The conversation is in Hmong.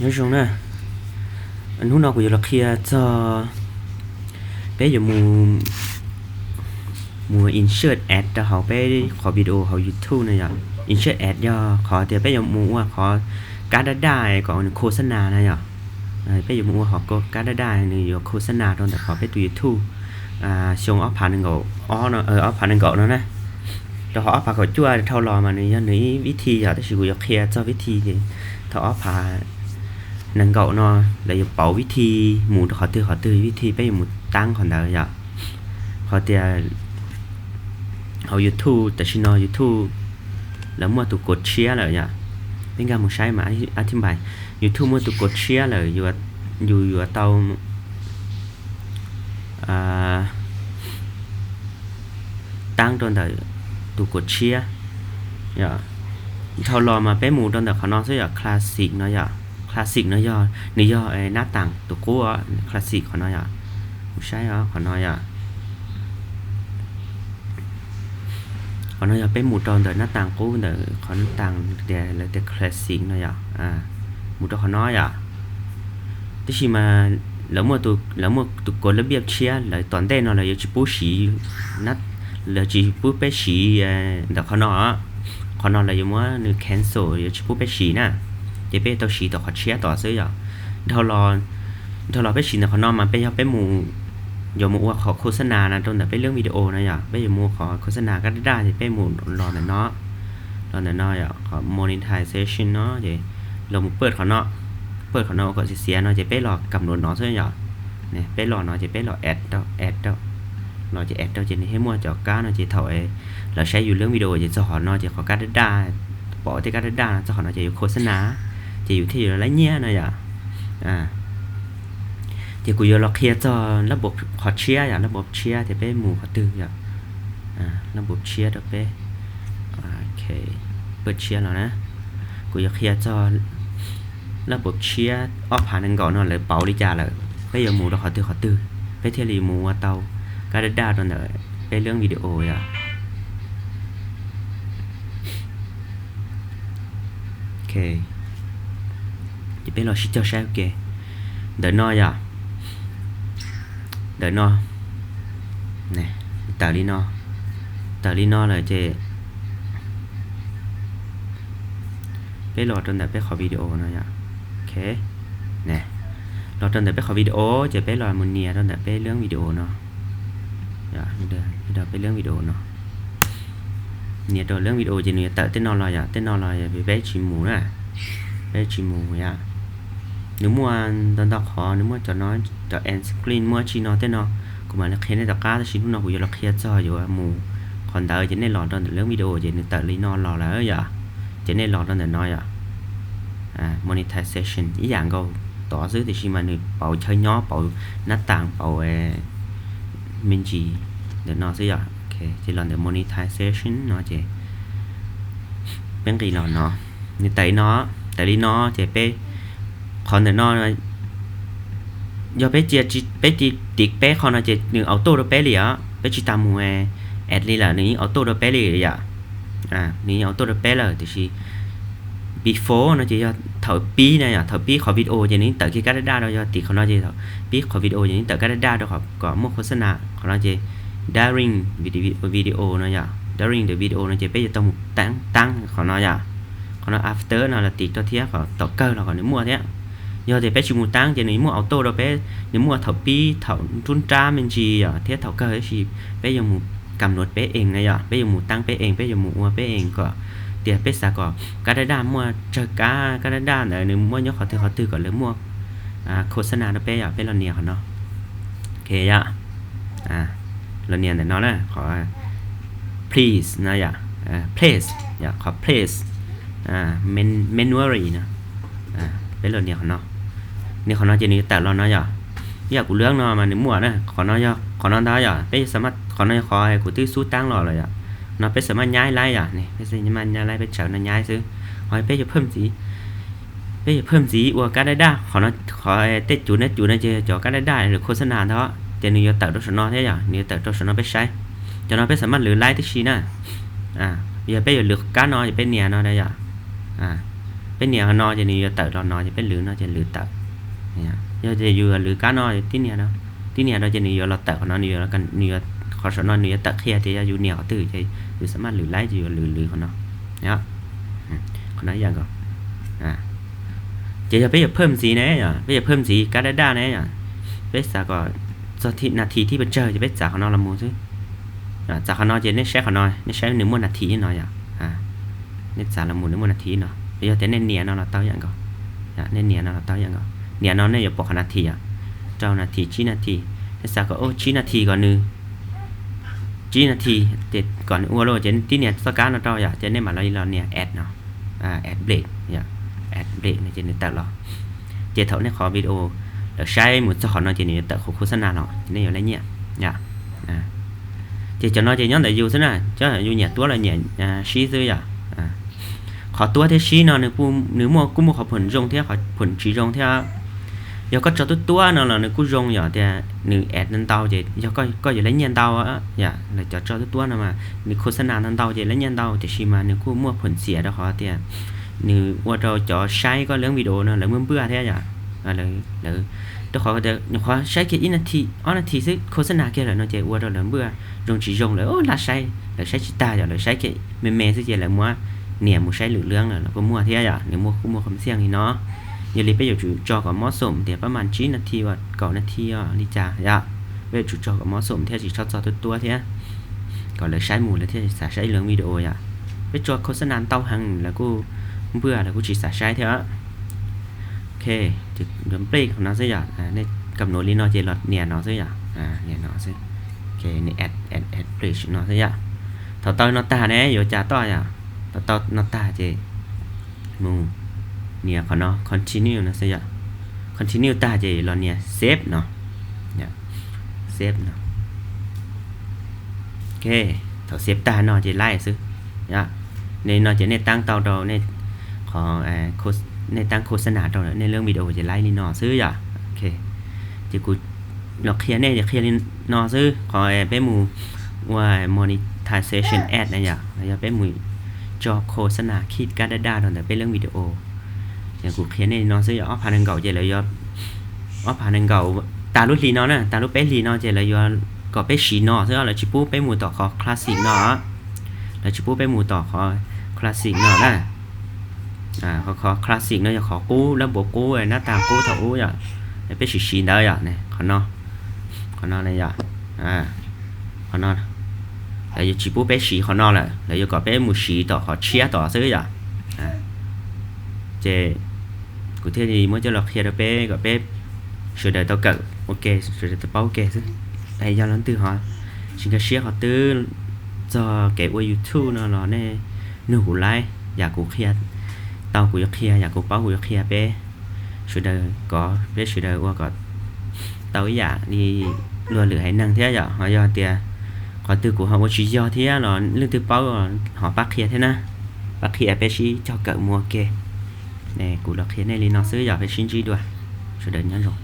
Zoo na, hnub no kuv yuav los qhia txog peb yuav mus, mus insert ad rau hauv peb qhov video hauv YouTube no yom. Insert ad yog qhov tias peb yuav mus ua qhov kab daj daj kom nws khos xab nas na yom. Peb yuav mus ua qhov kab daj daj nws yuav khos xab nas rau ntawm qhov peb tus YouTube xyoo ob phav nees nkaum ob no, ob phav nees nkaum no na. Rau qhov ob phav kaum cuaj dhau los mas nws yog nws ib vib thi yom, tab sis kuv yuav qhia txog vib thi ces thaum ob phav nees nkaum no lawv yuav pauv vib thi mus rau qhov twg qhov twg, vib thi peb yuav mus tab qhov ntawd yom. Qhov tias hauv YouTube tam sim no YouTube lawv muaj tus kos tshiab lawm yom. Peb nkag mus saib mas ab thib npais, YouTube muaj tus kos tshiab lawm, yus yuav tau tab rau ntawm tus kos tshiab. Dhau los mas peb mus rau ntawm qhov no xwb yom, classic no yom. Classic no yog, nws yog nab taas tus qub, classic qhov no yom. Mus saib qhov no yom. Qhov no yog peb mus rau ntawm nab taas qub ntawm qhov nab taas tias lawv tias classic no yom. Mus rau qhov no yom. Tab sis mas lawv muaj tus kos lab npiaj tshiab, lawv tom ntej no lawv yuav tsis pub siv, lawv tsis pub peb siv ntawm qhov no. Qhov no lawv yuav muab nws cancel, yuav tsis pub peb siv na. Ces peb yuav tau siv tom qhov tshiab tom xwb yom. Dhau los peb siv ntawm qhov no mas peb yog peb mus, yuav mus ua qhov khos xab nas na rau ntawm peb lub video no yom. Peb yuav mus ua qhov khos xab nas kab daj daj ces peb mus los ntawm no, los ntawm no yom, qhov monetization no ces los mus pab qhov no, pab qhov no ua kom xiav xiav no ces peb los kam luas no xwb yom. Peb los no ces peb los ad rau, ad rau, los ces ad rau ces nws thiaj muaj cov kab no ces thaum lawv saib yus lub video ces txog qhov no ces qhov kab daj daj, pom tej kab daj daj no txog qhov no ces yus khos xab nas, ces yus thiaj yuav laib nyiaj no yom. Ces kuv yuav los qhia txog lab npau qhov tshiab yom, lab npau tshiab tias peb mus qhov twg yom. Lab npau tshiab rau peb, pab tshiab los na. Kuv yuav qhia txog lab npau tshiab ob phav nees nkaum no lawv pauv li cas lawm, peb yuav mus rau qhov twg qhov twg peb thiaj li mus ua tau kab daj daj rau ntawm peb lub video yom. Ces peb los sib cog saib ua ke. Ntawm no yom, ntawm no, tawm li no, tawm li no lawm ces peb los rau ntawm peb qhov video no yom. Los rau ntawm peb qhov video ces peb los mus nias rau ntawm peb lub video no. Peb lub video no, nias rau lub video ces nws yuav tawm tej no los yom, tej no los yog peb tsis mus na, peb tsis mus yom. Nws muaj ntau ntau qhov, nws muaj cov no, cov end screen muaj tsi no tej no, kuv mam li qhia nej tom qab, tab sis hnub no kuv yuav los qhia txog yuav mus qhov ntawd ces nej los rau ntawm lub video ces nws tawm li no los lawm yom. Ces nej los rau ntawm no yom, monetization ib yam nkaus tod xwb, tiam sis mas nws pauv chaw nyob, pauv nab tas, pauv me ntsis ntawm no xwb yom. Ces los ntawm monetization no ces peb nqis los no, nws tawm li no, tawm li no ces peb, qhov ntawm no yog peb cia, peb cia tiv peb qhov no ces nws auto rau peb li os, peb tsis tas mus ad li lawm, nws yeej auto rau peb li yom. Nws yeej auto rau peb lawm, tiam sis before no ces yog thaum pib na yom, thaum pib qhov video ces nws yeej tawm kiag kab daj daj rau, yog tiv qhov no ces thaum pib qhov video ces nws yeej tawm kab daj daj rau kom muaj khos xab nas. Qhov no ces during video no yom, during the video no ces peb yuav tau mus tab tab qhov no yom. Qhov no after no los tiv rau thiab, qhov thaum kawg los kom nws muaj thiab. Yog tias peb tsis mus tab ces nws muaj auto rau peb, nws muaj thaum pib, thaum nruab nrab me ntsis yom, thiab thaum kawg, tab sis peb yuav mus kam luas peb ees na yom, peb yuav mus tab peb ees, peb yuav mus ua peb ees kom tias peb xav kom kab daj daj muaj tsawg kab, kab daj daj ntawd nws muaj nyob qhov twg qhov twg kom lawv muaj khos xab nas rau peb yom. Peb los nias qhov no, ok yom. Los nias ntawm no na, qhov please no yom, please yom, qhov please, manually no. Peb los nias qhov no, nias qhov no ces nws yuav tawm los no yom. Ib yam kuv lub no mas nws muaj na, qhov no yog qhov no ntag yom, peb xam maj, qhov no yog qhov kuv twb xub tab los lawm yom. No peb xam maj nyab laib yom, peb xam maj nyab laib, peb tsawv no nyab xwb. Ho peb yuav phaj ntxiv, peb yuav phaj ntxiv ua kab daj daj, qhov no, qhov tej cuv nab cuv no ces cov kab daj daj lawv khos xab nas ntag, ces nws yuav tawm rau saum no thiab yom, nws yuav tawm rau saum no peb saib. Cov no peb xam maj lwv laib tib si na. Yog peb yuav lwv kab no ces peb nias no yom. Peb nias qhov no ces nws yuav tawm los no ces peb lwv no ces lwv tawm. Yog tias yus yuav lwv kab no, tib nias rau ces nws yuav los tawm qhov no, nws yuav, nws yuav, qhov saum no nws yuav tawm qhia tias yog yus nias qhov twg ces yus xav maj lwv laib ces yuav lwv lwv qhov no. Qhov no ib yam nkaus. Ces yog peb yuav phawj ntxiv ne, peb yuav phawj ntxiv kab daj daj ne, peb xav kom txog nas this thib pes tsawg ces peb txav qhov no los mus xwb. Txav qhov no ces nej saib qhov no, nej saib nws muaj nas this no yom. Nej txav los mus nws muaj nas this no, yog tias nej nias no los tau ib yam nkaus. Nej nias no los tau ib yam nkaus, nias no nej yuav pom qhov nas this yom, rau nas this, tsib nas this. Nej xav kom tsib nas this kom nws, tsib nas this ces kom nws ua lawm ces tib nias txoj kab no rau yom, ces nej mam li los nias add no, add break, add break no ces nws tawm los. Ces thaum nej qhov video lawv saib mus txog qhov no ces nws yuav tawm qhov khos xas nas los ces nej yuav laib nyiaj. Ces cov no ces nyob ntawm yus xwb na, cov yus nyiam tuab los nyiam sib xwb yom. Qhov tuab thiab sib no nws muaj, kuj muaj qhov phoom zoo thiab qhov phoom tsis zoo thiab. Yog koj tso tuab tuab no los nws kuj zoo yom, tias nws add ntau ces yog koj yuav laib nyiaj ntau yom. Lawv cov tso tuab tuab no mas nws khos xas nas ntau ntau ces laib nyiaj ntau, tiam sis mas nws kuj muaj phoom xiam rau qhov tias nws ua rau cov saib koj lub video no lawv muaj npaj thiab yom. Lawv, rau qhov tias nyuam qhuav saib kiag ib nas this ob nas this xwb khos xas nas kiag lawm no ces ua rau lawv npaj zoo tsis zoo, lawv lam saib, lawv saib tsis tag yom, lawv saib kiag me me xwb ces lawv muab nias mus saib lwm lub lawm los kuj muaj thiab yom. Nws muaj, kuj muaj qhov xiaj li no. Yog li peb yuav tsum tso kom mob xoom tias pab mas tsib nas this uas kaum nas this os li cas yom. Peb yuav tsum tso kom mob xoom thiab tsis txhob txog tuab tuab thiab, kom lawv saib mus lawv thiaj xav saib lub video yom. Peb tso khos xas nas ntau heev lawv kuj npaj, lawv kuj tsis xav saib thiab. Ok, ces nplej qhov no xwb yom. Nej kam nuav li no ces los nias no xwb yom, nias no xwb. Ok, nias add, add, add break no xwb yom. Thaum tau no tag ne yuav cas toj yom. Thaum tau no tag ces mus nias qhov no continue no xwb yom. Continue tag ces los nias save no, save no. Ok, thaum save tag no ces laib xwb. Nej no ces nej tab tau rau nej qhov, nej tab khos xas nas rau nej lub video ces laib li no xwb yom. Ok, ces kuv los qhia nej ces qhia li no xwb. Qhov peb mus ua monetization ad na yom, yog peb mus tso khos xas nas khij kab daj daj rau ntawm peb lub video. Kuv qhia nej li no xwb yom, ob phav nees nkaum ces lawv yuav, ob phav nees nkaum tag lub hlis no na, tag lub peb hlis no ces lawv yuav kom peb siv no xwb, lawv tsis pub peb mus tom qhov classic no. Lawv tsis pub peb mus tom qhov classic no na. Qhov classic no yog qhov qub, lab npuas qub, nab tag qub thaum ub yom. Peb siv siv ntawd yom, qhov no, qhov no yom, qhov no. Lawv yuav tsis pub peb siv qhov no lawm, lawv yuav kom peb mus siv tom qhov tshiab tom xwb yom. Ces kuv thiaj li muab coj los qhia rau peb kom peb sawv daws tau kawm ua ke, sawv daws tau paub ua ke xwb. Yog leej twg ho tsis nkag siab qhov twg txog kev ua YouTube no los nej nug kuv laib, yam kuv qhia tau kuv yuav qhia, yam kuv paub kuv yuav qhia peb sawv daws, kom peb sawv daws ua kom tau ib yam li luag lwm haiv neeg thiab yom. Ho yog tias qhov twg kuv ho ua tsis yog thiab los leej twg paub ho pab qhia thiab na, pab qhia peb sib cog kawm mus ua ke. Kuv los qhia nej li no xwb yom, peb sib ntsib dua, sawv daws nyob zoo.